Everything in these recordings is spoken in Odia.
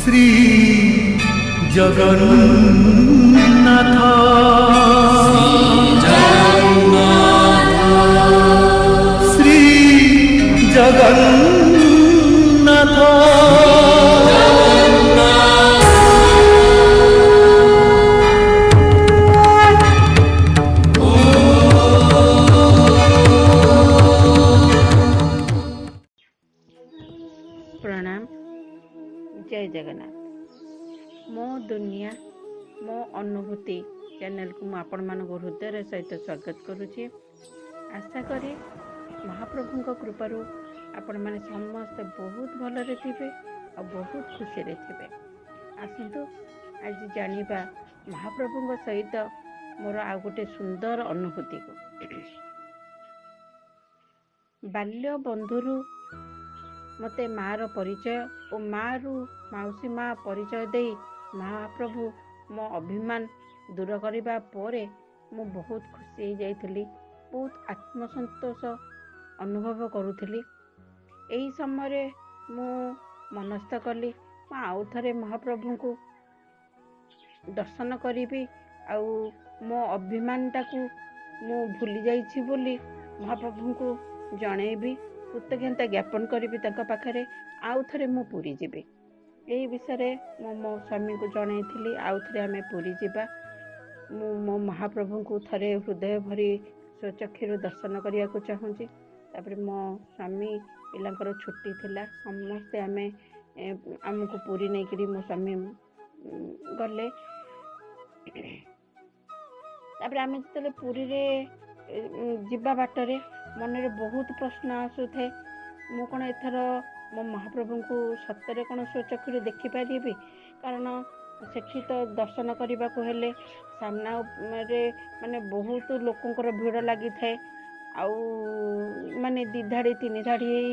ଶ୍ରୀ ଜଗନ୍ନାଥ। ଶ୍ରୀ ଜଗନ୍ନାଥ। ପ୍ରଣାମ, ଜୟ ଜଗନ୍ନାଥ। ମୋ ଦୁନିଆ ମୋ ଅନୁଭୂତି ଚ୍ୟାନେଲକୁ ମୁଁ ଆପଣମାନଙ୍କୁ ହୃଦୟର ସହିତ ସ୍ୱାଗତ କରୁଛି। ଆଶା କରେ ମହାପ୍ରଭୁଙ୍କ କୃପାରୁ ଆପଣମାନେ ସମସ୍ତେ ବହୁତ ଭଲରେ ଥିବେ ଆଉ ବହୁତ ଖୁସିରେ ଥିବେ। ଆସନ୍ତୁ ଆଜି ଜାଣିବା ମହାପ୍ରଭୁଙ୍କ ସହିତ ମୋର ଆଉ ଗୋଟେ ସୁନ୍ଦର ଅନୁଭୂତିକୁ। ବାଲ୍ୟ ବନ୍ଧୁରୁ ମୋତେ ମାଆର ପରିଚୟ ଓ ମାଆରୁ ମାଉସୀ ମା ପରିଚୟ ଦେଇ ମହାପ୍ରଭୁ ମୋ ଅଭିମାନ ଦୂର କରିବା ପରେ ମୁଁ ବହୁତ ଖୁସି ହେଇଯାଇଥିଲି, ବହୁତ ଆତ୍ମସନ୍ତୋଷ ଅନୁଭବ କରୁଥିଲି। ଏହି ସମୟରେ ମୁଁ ମନସ୍ଥ କଲି, ମୁଁ ଆଉ ଥରେ ମହାପ୍ରଭୁଙ୍କୁ ଦର୍ଶନ କରିବି ଆଉ ମୋ ଅଭିମାନଟାକୁ ମୁଁ ଭୁଲି ଯାଇଛି ବୋଲି ମହାପ୍ରଭୁଙ୍କୁ ଜଣେଇବି, କୃତଜ୍ଞତା ଜ୍ଞାପନ କରିବି ତାଙ୍କ ପାଖରେ। ଆଉ ଥରେ ମୁଁ ପୁରୀ ଯିବି। ଏହି ବିଷୟରେ ମୁଁ ମୋ ସ୍ୱାମୀଙ୍କୁ ଜଣେଇଥିଲି, ଆଉ ଥରେ ଆମେ ପୁରୀ ଯିବା, ମୁଁ ମୋ ମହାପ୍ରଭୁଙ୍କୁ ଥରେ ହୃଦୟ ଭରି ସ୍ୱଚକ୍ଷୁରୁ ଦର୍ଶନ କରିବାକୁ ଚାହୁଁଛି। ତାପରେ ମୋ ସ୍ୱାମୀ ପିଲାଙ୍କର ଛୁଟି ଥିଲା, ସମସ୍ତେ ଆମେ ଆମକୁ ପୁରୀ ନେଇକରି ମୋ ସ୍ୱାମୀ ଗଲେ। ତାପରେ ଆମେ ଯେତେବେଳେ ପୁରୀରେ ଯିବା ବାଟରେ ମନରେ ବହୁତ ପ୍ରଶ୍ନ ଆସୁଥାଏ, ମୁଁ କ'ଣ ଏଥର ମୋ ମହାପ୍ରଭୁଙ୍କୁ ସତରେ କ'ଣ ସ୍ୱଚକ୍ଷୁରେ ଦେଖିପାରିବି? କାରଣ ସେଠି ତ ଦର୍ଶନ କରିବାକୁ ହେଲେ ସାମ୍ନାରେ ମାନେ ବହୁତ ଲୋକଙ୍କର ଭିଡ଼ ଲାଗିଥାଏ, ଆଉ ମାନେ 2 ଧାଡ଼ି 3 ଧାଡ଼ି ହେଇ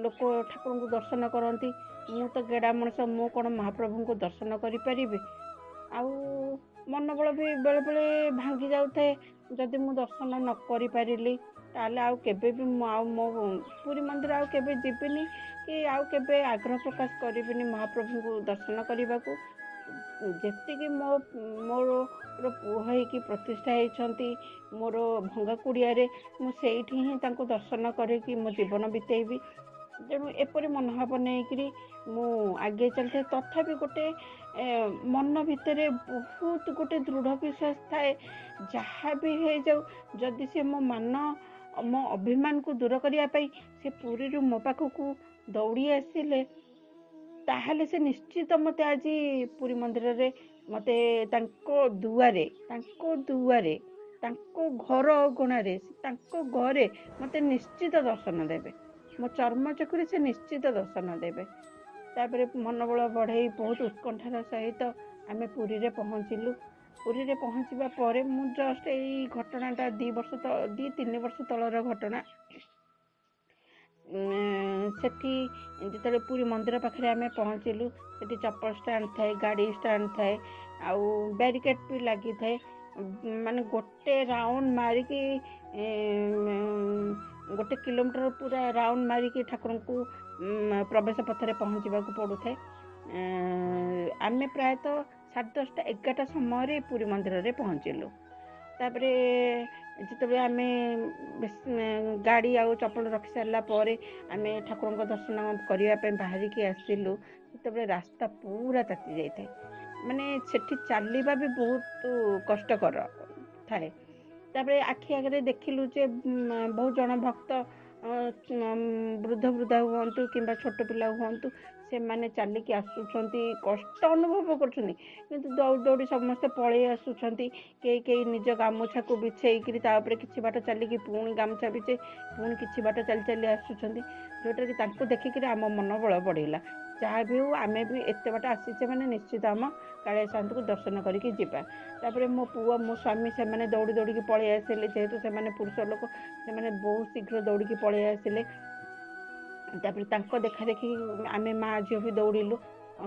ଲୋକ ଠାକୁରଙ୍କୁ ଦର୍ଶନ କରନ୍ତି। ମୁଁ ତ ଗେଡ଼ା ମଣିଷ, ମୁଁ କ'ଣ ମହାପ୍ରଭୁଙ୍କୁ ଦର୍ଶନ କରିପାରିବି? ଆଉ ମନୋବଳ ବି ବେଳେବେଳେ ଭାଙ୍ଗି ଯାଉଥାଏ, ଯଦି ମୁଁ ଦର୍ଶନ ନ କରିପାରିଲି ତାହେଲେ ଆଉ କେବେ ବି ମୁଁ ଆଉ ମୋ ପୁରୀ ମନ୍ଦିର ଆଉ କେବେ ଯିବିନି କି ଆଉ କେବେ ଆଗ୍ରହ ପ୍ରକାଶ କରିବିନି ମହାପ୍ରଭୁଙ୍କୁ ଦର୍ଶନ କରିବାକୁ। ଯେତିକି ମୋର ପୁଅ ହେଇକି ପ୍ରତିଷ୍ଠା ହେଇଛନ୍ତି ମୋର ଭଙ୍ଗା କୁଡ଼ିଆରେ, ମୁଁ ସେଇଠି ହିଁ ତାଙ୍କୁ ଦର୍ଶନ କରିକି ମୋ ଜୀବନ ବିତେଇବି। ତେଣୁ ଏପରି ମନୋଭାବ ନେଇକରି ମୁଁ ଆଗେଇ ଚାଲିଥାଏ। ତଥାପି ଗୋଟେ ମନ ଭିତରେ ବହୁତ ଗୋଟେ ଦୃଢ଼ ବିଶ୍ୱାସ ଥାଏ, ଯାହା ବି ହେଇଯାଉ ଯଦି ସେ ମୋ ମାନ ମୋ ଅଭିମାନକୁ ଦୂର କରିବା ପାଇଁ ସେ ପୁରୀରୁ ମୋ ପାଖକୁ ଦୌଡ଼ି ଆସିଲେ, ତାହେଲେ ସେ ନିଶ୍ଚିତ ମୋତେ ଆଜି ପୁରୀ ମନ୍ଦିରରେ ମୋତେ ତାଙ୍କ ଦୁଆରେ, ତାଙ୍କ ଦୁଆରେ, ତାଙ୍କ ଘର ଅଗଣାରେ, ତାଙ୍କ ଘରେ ମୋତେ ନିଶ୍ଚିତ ଦର୍ଶନ ଦେବେ, ମୋ ଚର୍ମ ଚକ୍ଷୁରେ ସେ ନିଶ୍ଚିତ ଦର୍ଶନ ଦେବେ। ତାପରେ ମନୋବଳ ବଢ଼େଇ ବହୁତ ଉତ୍କଣ୍ଠାର ସହିତ ଆମେ ପୁରୀରେ ପହଞ୍ଚିଲୁ। ପୁରୀରେ ପହଞ୍ଚିବା ପରେ ମୁଁ ଜଷ୍ଟ ଏଇ ଘଟଣାଟା 2 ବର୍ଷ 2-3 ବର୍ଷ ତଳର ଘଟଣା। ସେଠି ଯେତେବେଳେ ପୁରୀ ମନ୍ଦିର ପାଖରେ ଆମେ ପହଞ୍ଚିଲୁ, ସେଠି ଚପଲ ଷ୍ଟାଣ୍ଡ ଥାଏ, ଗାଡ଼ି ଷ୍ଟାଣ୍ଡ ଥାଏ, ଆଉ ବ୍ୟାରିକେଡ଼ ବି ଲାଗିଥାଏ। ମାନେ ଗୋଟେ ରାଉଣ୍ଡ ମାରିକି 1 କିଲୋମିଟର ପୁରା ରାଉଣ୍ଡ ମାରିକି ଠାକୁରଙ୍କୁ ପ୍ରବେଶ ପଥରେ ପହଞ୍ଚିବାକୁ ପଡ଼ୁଥାଏ। ଆମେ ପ୍ରାୟତଃ 10:30 11ଟା ସମୟରେ ପୁରୀ ମନ୍ଦିରରେ ପହଞ୍ଚିଲୁ। ତାପରେ ଯେତେବେଳେ ଆମେ ଗାଡ଼ି ଆଉ ଚପଲ ରଖି ସାରିଲା ପରେ ଆମେ ଠାକୁରଙ୍କ ଦର୍ଶନ କରିବା ପାଇଁ ବାହାରିକି ଆସିଲୁ, ସେତେବେଳେ ରାସ୍ତା ପୁରା ତାତି ଯାଇଥାଏ, ମାନେ ସେଠି ଚାଲିବା ବି ବହୁତ କଷ୍ଟକର ଥାଏ। ତାପରେ ଆଖି ଆଗରେ ଦେଖିଲୁ ଯେ ବହୁତ ଜଣ ଭକ୍ତ, ବୃଦ୍ଧ ବୃଦ୍ଧା ହୁଅନ୍ତୁ କିମ୍ବା ଛୋଟ ପିଲା ହୁଅନ୍ତୁ, ସେମାନେ ଚାଲିକି ଆସୁଛନ୍ତି, କଷ୍ଟ ଅନୁଭବ କରୁଛନ୍ତି, କିନ୍ତୁ ଦୌଡ଼ି ଦୌଡ଼ି ସମସ୍ତେ ପଳେଇ ଆସୁଛନ୍ତି। କେହି କେହି ନିଜ ଗାମୁଛାକୁ ବିଛେଇକିରି ତା ଉପରେ କିଛି ବାଟ ଚାଲିକି ପୁଣି ଗାମୁଛା ବିଛେଇ ପୁଣି କିଛି ବାଟ ଚାଲି ଚାଲି ଆସୁଛନ୍ତି, ଯେଉଁଟାକି ତାଙ୍କୁ ଦେଖିକିରି ଆମ ମନୋବଳ ବଢ଼ିଲା। ଯାହା ବି ହଉ ଆମେ ବି ଏତେ ବାଟ ଆସିଛେ ମାନେ ନିଶ୍ଚିତ ଆମ କାଳିଆ ସାଆନ୍ତଙ୍କୁ ଦର୍ଶନ କରିକି ଯିବା। ତାପରେ ମୋ ପୁଅ ମୋ ସ୍ୱାମୀ ସେମାନେ ଦୌଡ଼ି ଦୌଡ଼ିକି ପଳେଇ ଆସିଲେ, ଯେହେତୁ ସେମାନେ ପୁରୁଷ ଲୋକ, ସେମାନେ ବହୁତ ଶୀଘ୍ର ଦୌଡ଼ିକି ପଳେଇ ଆସିଲେ। ତାପରେ ତାଙ୍କ ଦେଖା ଦେଖି ଆମେ ମା ଝିଅ ବି ଦୌଡ଼ିଲୁ।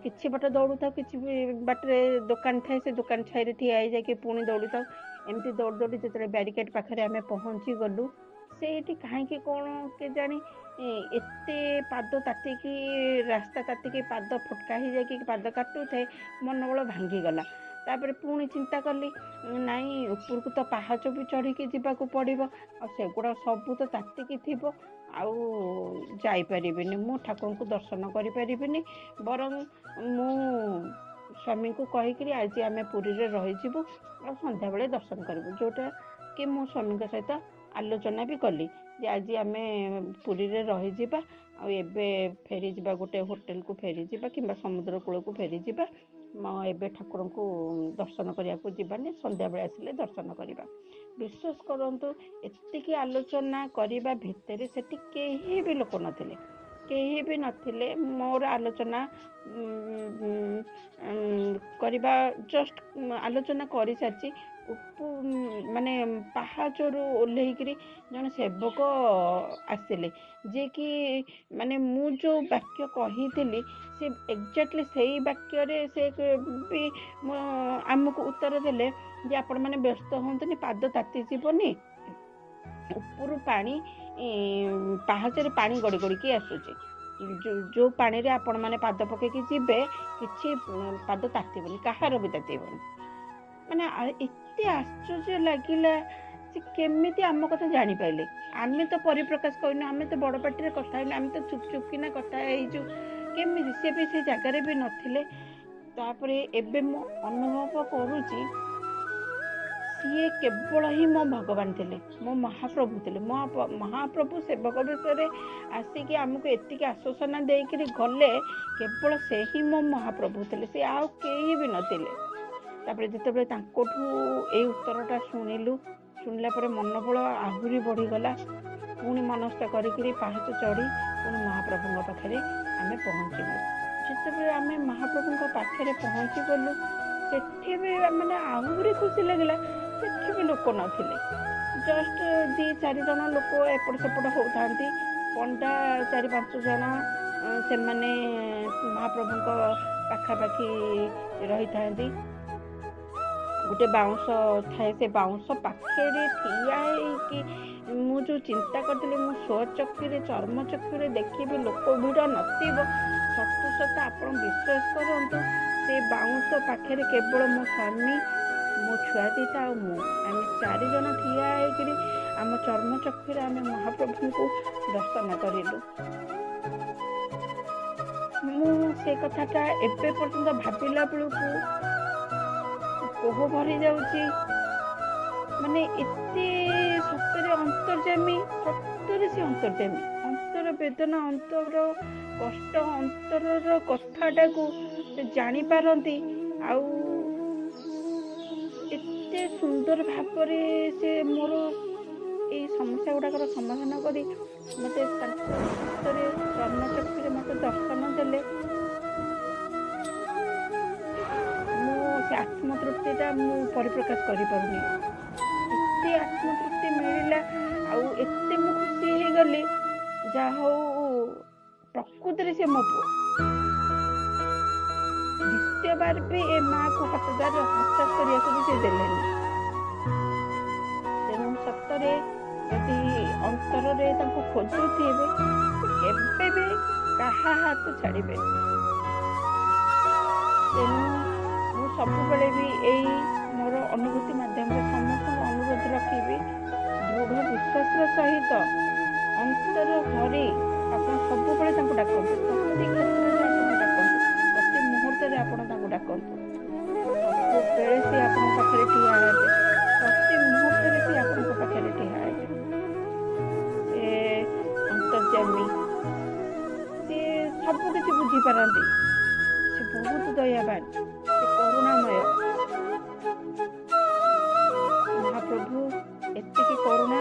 କିଛି ବାଟ ଦୌଡ଼ୁଥାଉ, କିଛି ବି ବାଟରେ ଦୋକାନ ଥାଏ, ସେ ଦୋକାନ ଛାଇରେ ଠିଆ ହେଇଯାଇକି ପୁଣି ଦୌଡ଼ୁଥାଉ। ଏମିତି ଦୌଡ଼ି ଦୌଡ଼ି ଯେତେବେଳେ ବ୍ୟାରିକେଡ଼ ପାଖରେ ଆମେ ପହଞ୍ଚି ଗଲୁ, ସେଇଠି କାହିଁକି କ'ଣ କେଜାଣି ଏତେ ପାଦ ତାତିକି, ରାସ୍ତା ତାତିକି ପାଦ ଫୋଟକା ହେଇଯାଇକି ପାଦ କାଟୁଥାଏ, ମନୋବଳ ଭାଙ୍ଗିଗଲା। ତାପରେ ପୁଣି ଚିନ୍ତା କଲି, ନାଇଁ ଉପରକୁ ତ ପାହାଚ ବି ଚଢ଼ିକି ଯିବାକୁ ପଡ଼ିବ, ଆଉ ସେଗୁଡ଼ା ସବୁ ତ ତାତିକି ଥିବ, ଆଉ ଯାଇପାରିବିନି, ମୁଁ ଠାକୁରଙ୍କୁ ଦର୍ଶନ କରିପାରିବିନି। ବରଂ ମୁଁ ସ୍ୱାମୀଙ୍କୁ କହିକିରି ଆଜି ଆମେ ପୁରୀରେ ରହିଯିବୁ ଆଉ ସନ୍ଧ୍ୟାବେଳେ ଦର୍ଶନ କରିବୁ। ଯେଉଁଟା କି ମୁଁ ସ୍ୱାମୀଙ୍କ ସହିତ ଆଲୋଚନା ବି କଲି ଯେ ଆଜି ଆମେ ପୁରୀରେ ରହିଯିବା ଆଉ ଏବେ ଫେରିଯିବା, ଗୋଟେ ହୋଟେଲକୁ ଫେରିଯିବା କିମ୍ବା ସମୁଦ୍ର କୂଳକୁ ଫେରିଯିବା, ଏବେ ଠାକୁରଙ୍କୁ ଦର୍ଶନ କରିବାକୁ ଯିବାନି, ସନ୍ଧ୍ୟାବେଳେ ଆସିଲେ ଦର୍ଶନ କରିବା। ବିଶ୍ୱାସ କରନ୍ତୁ, ଏତିକି ଆଲୋଚନା କରିବା ଭିତରେ ସେଠି କେହି ବି ଲୋକ ନଥିଲେ, କେହି ବି ନଥିଲେ। ମୋର ଆଲୋଚନା କରିବା ଜଷ୍ଟ ଆଲୋଚନା କରିସାରିଛି, ମାନେ ପାହାଚରୁ ଓହ୍ଲେଇକିରି ଜଣେ ସେବକ ଆସିଲେ, ଯିଏକି ମାନେ ମୁଁ ଯେଉଁ ବାକ୍ୟ କହିଥିଲି ସେ ଏକ୍ଜାକ୍ଟଲି ସେଇ ବାକ୍ୟରେ ସେ ବି ଆମକୁ ଉତ୍ତର ଦେଲେ ଯେ ଆପଣମାନେ ବ୍ୟସ୍ତ ହୁଅନ୍ତୁନି, ପାଦ ତାତିଯିବନି, ଉପରୁ ପାଣି ପାହାଚରେ ପାଣି ଗଡ଼ି ଗଡ଼ିକି ଆସୁଛି, ଯେଉଁ ପାଣିରେ ଆପଣମାନେ ପାଦ ପକେଇକି ଯିବେ କିଛି ପାଦ ତାତିବନି, କାହାର ବି ତାତିବନି। ମାନେ ଏତେ ଆଶ୍ଚର୍ଯ୍ୟ ଲାଗିଲା ସେ କେମିତି ଆମ କଥା ଜାଣିପାରିଲେ। ଆମେ ତ ପରିପ୍ରକାଶ କରିନୁ, ଆମେ ତ ବଡ଼ ପାଟିରେ କଥା ହେଇନୁ, ଆମେ ତ ଚୁପ୍ ଚୁପ୍ କିନା କଥା ହେଇଛୁ, କେମିତି ସେ ବି ସେ ଜାଗାରେ ବି ନଥିଲେ। ତାପରେ ଏବେ ମୁଁ ଅନୁଭବ କରୁଛି ସିଏ କେବଳ ହିଁ ମୋ ଭଗବାନ ଥିଲେ, ମୋ ମହାପ୍ରଭୁ ଥିଲେ। ମୋ ମହାପ୍ରଭୁ ସେବକ ବେଶରେ ଆସିକି ଆମକୁ ଏତିକି ଆଶ୍ୱାସନା ଦେଇକିରି ଗଲେ, କେବଳ ସେ ହିଁ ମୋ ମହାପ୍ରଭୁ ଥିଲେ, ସେ ଆଉ କେହି ବି ନଥିଲେ। ତାପରେ ଯେତେବେଳେ ତାଙ୍କଠୁ ଏଇ ଉତ୍ତରଟା ଶୁଣିଲୁ, ଶୁଣିଲା ପରେ ମନୋବଳ ଆହୁରି ବଢ଼ିଗଲା। ପୁଣି ମନସ୍ଥ କରିକିରି ପାହାଚ ଚଢ଼ି ପୁଣି ମହାପ୍ରଭୁଙ୍କ ପାଖରେ ଆମେ ପହଞ୍ଚିଲୁ। ଯେତେବେଳେ ଆମେ ମହାପ୍ରଭୁଙ୍କ ପାଖରେ ପହଞ୍ଚିଗଲୁ, ସେଠି ବି ମାନେ ଆହୁରି ଖୁସି ଲାଗିଲା। ସେଠି ବି ଲୋକ ନଥିଲେ, ଜଷ୍ଟ 2 4 ଜଣ ଲୋକ ଏପଟ ସେପଟ ହେଉଥାନ୍ତି। ପଣ୍ଡା 4 5 ଜଣ ସେମାନେ ମହାପ୍ରଭୁଙ୍କ ପାଖାପାଖି ରହିଥାନ୍ତି। ଗୋଟେ ବାଉଁଶ ଥାଏ, ସେ ବାଉଁଶ ପାଖରେ ଠିଆ ହେଇକି ମୁଁ ଯେଉଁ ଚିନ୍ତା କରିଥିଲି ମୁଁ ସ୍ୱଚକ୍ଷୁରେ ଚର୍ମ ଚକ୍ଷୁରେ ଦେଖିବି ଲୋକ ଭିଡ଼ ନଥିବ, ସତକୁ ସତ ଆପଣ ବିଶ୍ୱାସ କରନ୍ତୁ, ସେ ବାଉଁଶ ପାଖରେ କେବଳ ମୋ ସ୍ୱାମୀ, ମୋ ଛୁଆ 2ଟା ଆଉ ମୁଁ, ଆମେ 4 ଜଣ ଠିଆ ହେଇକିରି ଆମ ଚର୍ମ ଚକ୍ଷୁରେ ଆମେ ମହାପ୍ରଭୁଙ୍କୁ ଦର୍ଶନ କରିଲୁ। ମୁଁ ସେ କଥାଟା ଏବେ ପର୍ଯ୍ୟନ୍ତ ଭାବିଲା ବେଳକୁ କୋହ ଭରି ଯାଉଛି। ମାନେ ଏତେ ସତରେ ଅନ୍ତର୍ଯାମୀ, ସତରେ ସେ ଅନ୍ତର୍ଯାମୀ, ଅନ୍ତର ବେଦନା, ଅନ୍ତର କଷ୍ଟ, ଅନ୍ତରର କଥାଟାକୁ ସେ ଜାଣିପାରନ୍ତି। ଆଉ ଏତେ ସୁନ୍ଦର ଭାବରେ ସେ ମୋର ଏଇ ସମସ୍ୟା ଗୁଡ଼ାକର ସମାଧାନ କରି ମୋତେ ତାଙ୍କ ହାତରେ ଚର୍ମଚକ୍ଷୁରେ ମୋତେ ଦର୍ଶନ ଦେଲେ। ମୁଁ ସେ ଆତ୍ମତୃପ୍ତିଟା ମୁଁ ପରିପ୍ରକାଶ କରିପାରୁନି। ଏତେ ଆତ୍ମତୃପ୍ତି ମିଳିଲା ଆଉ ଏତେ ମୁଁ ଖୁସି ହେଇଗଲି, ଯାହା ହଉ ପ୍ରକୃତରେ ସେ ମୋ ପୁଅ। ଦ୍ୱିତୀୟ ବାର ବି ଏ ମାଆକୁ ହତଦାର ହତାଶ କରିବାକୁ ବି ସେ ଦେଲେନି। ତେଣୁ ସତରେ ଯଦି ଅନ୍ତରରେ ତାଙ୍କୁ ଖୋଜୁଥିବେ, କେବେ ବି କାହା ହାତ ଛାଡ଼ିବେନି। ତେଣୁ ମୁଁ ସବୁବେଳେ ବି ଏଇ ମୋର ଅନୁଭୂତି ମାଧ୍ୟମରେ ସମସ୍ତଙ୍କୁ ଅନୁରୋଧ ରଖିବି, ଦୃଢ଼ ବିଶ୍ୱାସର ସହିତ ଅନ୍ତର ଭରି ଆପଣ ସବୁବେଳେ ତାଙ୍କୁ ଡାକନ୍ତୁ। ପ୍ରତି କ୍ଷେତ୍ରରେ ଆପଣ ଡାକନ୍ତୁ, ପ୍ରତି ମୁହୂର୍ତ୍ତରେ ଆପଣ ତାଙ୍କୁ ଡାକନ୍ତୁ, ସବୁବେଳେ ସେ ଆପଣଙ୍କ ପାଖରେ ଠିଆ ହେବେ, ପ୍ରତି ମୁହୂର୍ତ୍ତରେ ସେ ଆପଣଙ୍କ ପାଖରେ ଠିଆ ହେବେ। ସେ ଅନ୍ତର୍ଯାମୀ, ସେ ସବୁ କିଛି ବୁଝିପାରନ୍ତି, ସେ ବହୁତ ଦୟାବାନ, ସେ କରୁଣାମୟ। ମହାପ୍ରଭୁ ଏତିକି କରୁଣା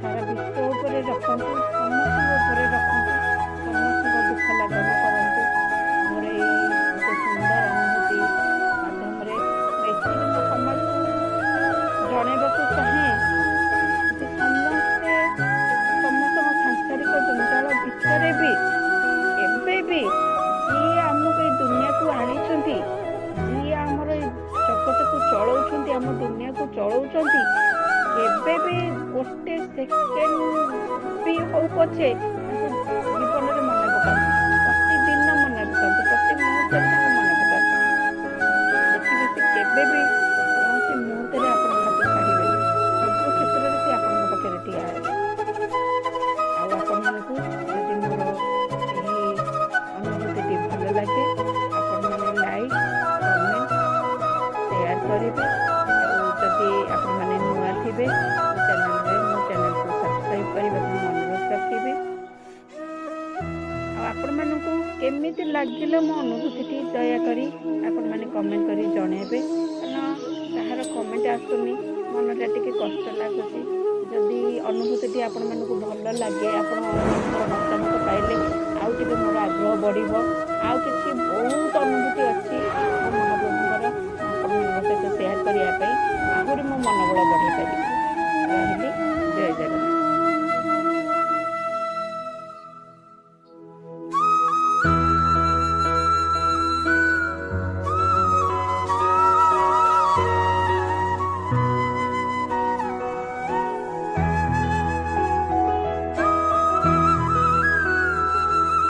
ସାରା ବିଶ୍ୱ ଉପରେ ରଖନ୍ତୁ, ସମସ୍ତଙ୍କ ଉପରେ ରଖନ୍ତୁ, ସମସ୍ତଙ୍କ ଦୁଃଖ ଲାଘବ କରନ୍ତୁ। ମୋର ଏଇ ଗୋଟେ ସୁନ୍ଦର ଅନୁଭୂତି ମାଧ୍ୟମରେ ମୁଁ ଏତିକି ମୋ ସମାଜକୁ ଜଣାଇବାକୁ ଚାହେଁ ଯେ ସମସ୍ତେ ସମସ୍ତଙ୍କ ସାଂସାରିକ ଜଞ୍ଜାଳ ଭିତରେ ବି ଏବେ ବି ଯିଏ ଆମକୁ ଏଇ ଦୁନିଆକୁ ଆଣିଛନ୍ତି, ଯିଏ ଆମର ଏଇ ଜଗତକୁ ଚଳଉଛନ୍ତି, ଆମ ଦୁନିଆକୁ ଚଳଉଛନ୍ତି, କେବେ ବି ଗୋଟେ ସେକେଣ୍ଡ ବି ହଉ ପଛେ ତାଙ୍କୁ ଜୀବନରେ ମନେ ପକାନ୍ତୁ, ପ୍ରତିଦିନ ମନେ ପକାନ୍ତୁ, ପ୍ରତି ମୁହୂର୍ତ୍ତରେ ତାଙ୍କୁ ମନେ ପକାନ୍ତୁ। ଦେଖିବେ ସେ କେବେ ବି କୌଣସି ମୁହୂର୍ତ୍ତରେ ଆପଣଙ୍କ ହାତ ଛାଡ଼ିବେନି, ସବୁ କ୍ଷେତ୍ରରେ ସେ ଆପଣଙ୍କ ପାଖରେ ଠିଆ ହେବେ। ଆଉ ଆପଣମାନଙ୍କୁ ଯଦି ମୋର ଏହି ଅନୁଭୂତିଟି ଭଲ ଲାଗେ, ଆପଣମାନେ ଲାଇକ୍, କମେଣ୍ଟ, ସେୟାର କରିବେ। ଆଉ ଯଦି ଆପଣମାନେ ନୂଆ ଥିବେ ଚ୍ୟାନେଲରେ, ମୋ ଚ୍ୟାନେଲକୁ ସବସ୍କ୍ରାଇବ୍ କରିବାକୁ ମୁଁ ଅନୁରୋଧ ରଖିବି। ଆଉ ଆପଣମାନଙ୍କୁ କେମିତି ଲାଗିଲା ମୋ ଅନୁଭୂତିଟି, ଦୟାକରି ଆପଣମାନେ କମେଣ୍ଟ କରି ଜଣାଇବେ, କାରଣ କାହାର କମେଣ୍ଟ ଆସୁନି, ମନଟା ଟିକେ କଷ୍ଟ ଲାଗୁଛି। ଯଦି ଅନୁଭୂତିଟି ଆପଣମାନଙ୍କୁ ଭଲ ଲାଗେ, ଆପଣ